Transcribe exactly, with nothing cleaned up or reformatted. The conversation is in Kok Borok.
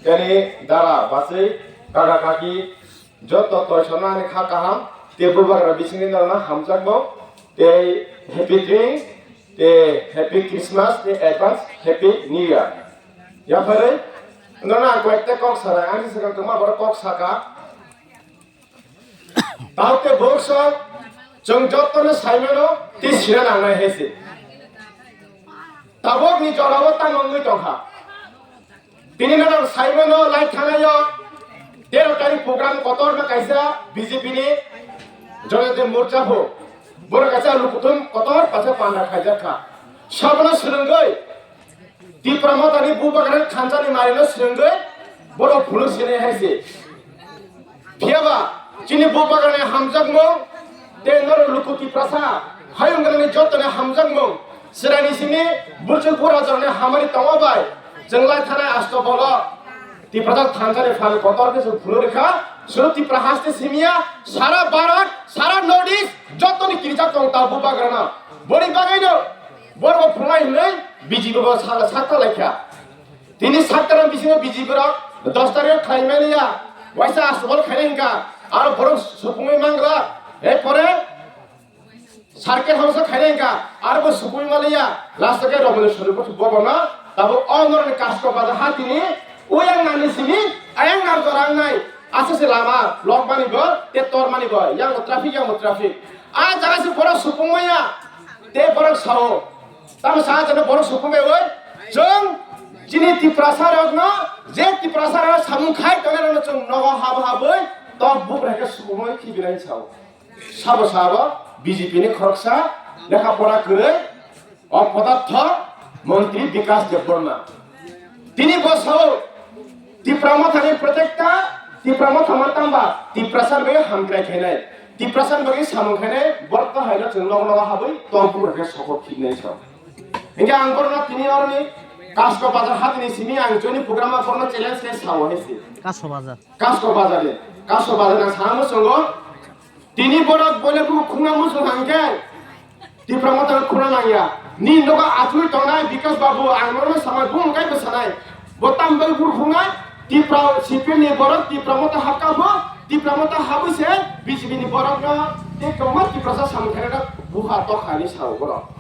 Tei dara bachwi kaka kaki joto toisonani kha kaham tei bubagra bisingni norokno hamjakmung tei happy dream tei happy Christmas tei advance happy new year. Yapharwi norokno ang koi ekta kok sanai, ang se swkang tongma borok kok saka. Taote boksong chwng jotono saimano tei sina nangnai hai se. Tabokni jorao tamo wngwi tongkha. Tini norok saimano lai thanaio tero tarik program kotorma kaisa B J P ni Jonajati Morcha pho. Borok kaisa lukuthum kotor kaisa panda khaijak kha. Sabono swrwngwi Tipra Mothani bubagrani thansa ni mari no swrwngwi borok phunuk sinai hai se. Phiyaba chini bubagrani hamjakmung tei norok luku Tiprasa hayung gwnangni jotoni hamjakmung chwraini simi burchuk burajorni hamari tongma bai chwng lai thanai asto bolo Tiprasa thansa ni phan kotor khe chwng phunuk rwkha. Suru Tipra haste simiya sara Bharat, sara North East jotoni kirijak tong ta bubagrana. Boni bagwi no Borok phunai hinwi B J P bo sala sakta laikha. Tini sakta rok bisingo B J P rok dos tarikh khlai mani ya. Waisa aswbal khainai hinka. Aro borok supungwi mangla. E pore circle house khainai hinka. Aro bo supungwi maliya. Last ke Romani Sori bo bobo na. Tabo onorni kasko pada hatini. Uyang nani sini. Ayang nar dorang nai. Aswk se lama lok mani bo, te tor mani bo, yang bo traffic, yang bo traffic. A jaga se borok supung maya, te borok sao. Tamo sa jana borok supung bai oi, chwng chini Tiprasa rok no, je Tiprasa rok samung khai tongnai rok no chwng nogo habo haboi, tok buk reke supung oi khibi nai sao. Sabo sabo B J P ni khoroksa lekha pora kwrwi, o podartho montri Bikas Debbarma. Tini bo sao Tipra Mothani protector, Tipra Motha mantamba, Tiprasa bai hamkrai khainai, Tiprasa bai samung khainai, borok to haino chwng nogo nogo habwi tongphuru khe sokok khibnai sao. Hinkhe ang borokno tini oroni Kasko Bazar hatini simi ang joini program o borokno challenge khe sao hai se. Kasko Bazar. Kasko Bazar ni, Kasko Bazar ang sana muchungo. Tini borok boile buku khungna muchung hangkhe Tipra Motha khungna nangya. Ni nogo achugwi tongnai Bikas Babu, ang norokno samai, bumung kaibo sanai. Bo tambai buku khungnai, Tipra C P M ni borok Tipra Motha hapka bo, Tipra Motha habwi se B J P ni borokno tei kwbangma Tiprasa samung khairokno buha tokha hinwi sao borok.